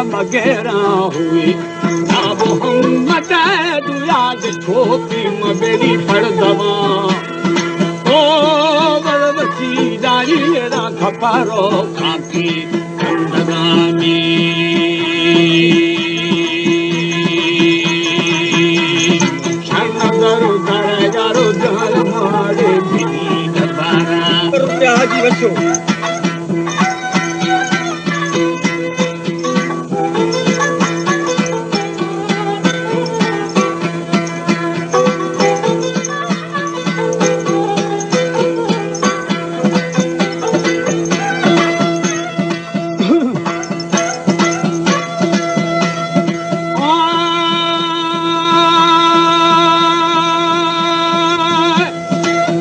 مگیراں ہوئی، ناب ہم مدد یاد چھوپی مبری پڑدواں۔ او بلوچی داری را کپارو کاکی کندگانی۔ شرم درو درگرو جال مارے بنی دربارا۔ روپیہ حاجی بچو۔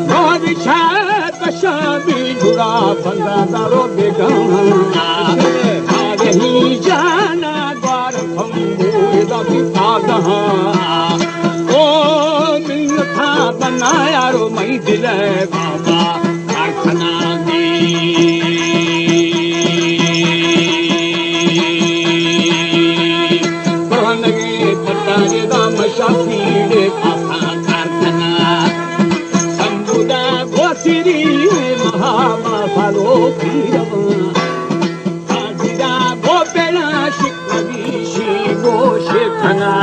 بادشاہ بشامی گڑا بندہ دارو بیگانا۔ آگہی جانا دوار پھمبو دا کی پاگہا۔ او منتا بنا یارو مئی دل بابا کارخانہ دی۔ برہنگی پٹاگے دا مشا پیڑے پاسا کارخانہ۔ سمبودا گوسری مہا ما سالو پیرواں۔ آجرا گو پیڑا شکوی شی گو شکنا۔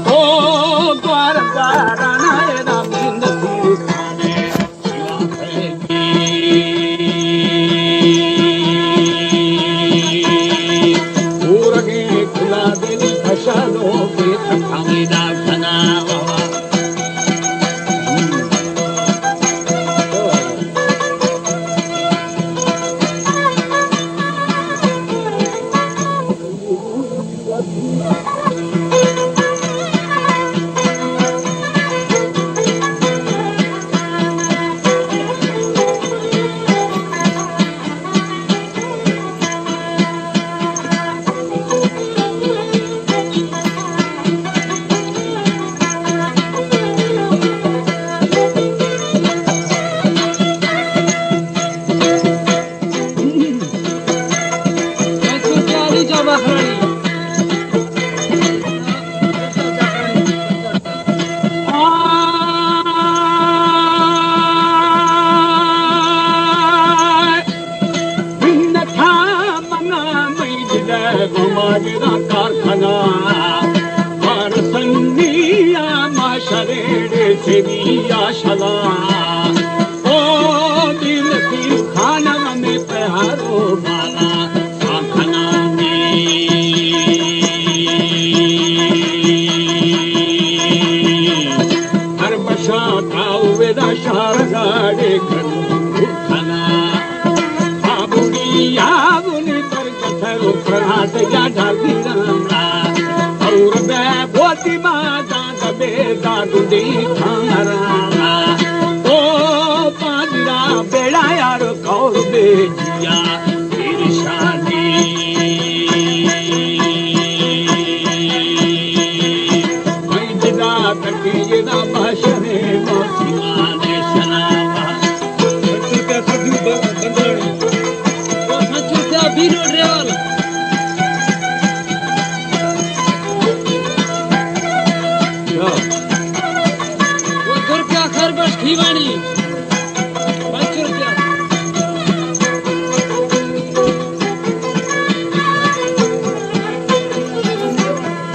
او گوار گوارانا ادا بند تیر کھانے۔ پورگیں کلا دل کشانو بے تکانی دا کنا۔ بندتا منا مئی دل گماجنا کارخانہ۔ بار سنیا ما شریڑ سیویا شلا۔ او دل کی خانہ میں پہارو بالا کارخانہ میں۔ ہر بشا تاؤ ودا شار گاڑے کنو کھنا۔ آبونی آبونی تر کتھر پرات یا ڈالینا۔ اور بے بوتی ما دان بے دادو دی کھانا۔ او پادرا بیڑا یار کور بے جیا۔ پیرشانی۔ مئی جدا تکی جدا باشنے موسمان شناوا۔ بچو کیا سدھو ب-، بندرانی۔ او بچو کیا بینو ڈریور۔ او درکا خربش کھیوانی۔ پنچ روپیہ۔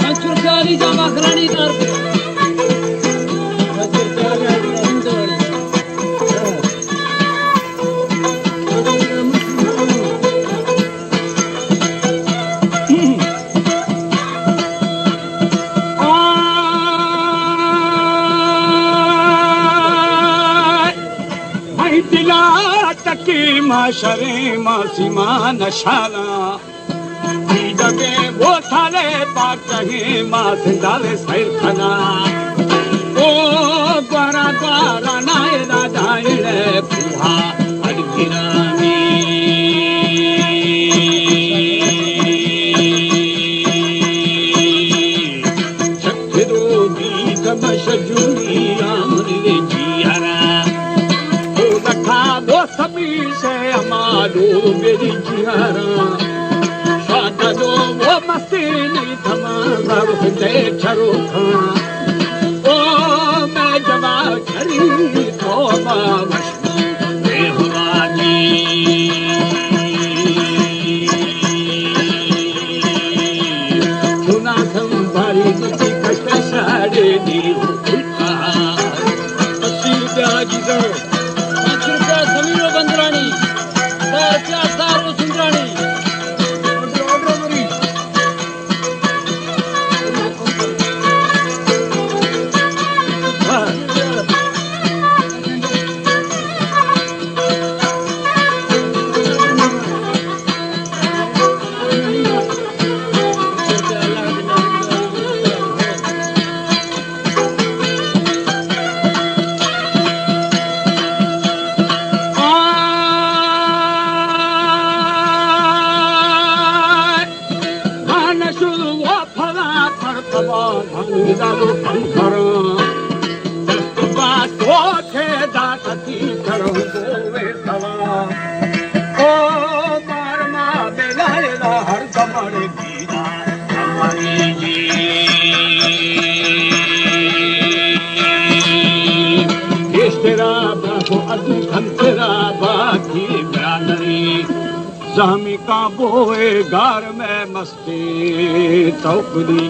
پنچ روپیہ علی جان باقرانی دار۔ پنچ روپیہ علی جان باقرانی دار۔ آئے، مئی دلا تکی ما شریں ما سیما نشالاں۔ دیدگیں بوتلے پاٹہیں ما زندال سیر کھنا۔ او گوارا گوارا نائنا دائنے پوہا اڈگرانی۔ چکدو بیت مشجوری آمر جیارا۔ او لکھا دوست پیش ہما دور بری جیارا۔ شاد دو تینے تمام بر دے چروکاں۔ او مئے جما چری توبہ وشی بے ہوا جی۔ چنا سنبھاری کتی کشت ساڑے دی اسی جاگی سر۔ پنچ روپیہ سمیر و بندرانی، دہ روپیہ سارو سندرانی۔ پیشترا باکو ادو کھنترا باکی برادری۔ زہمی کا بوئے گار میں مستی توکلی۔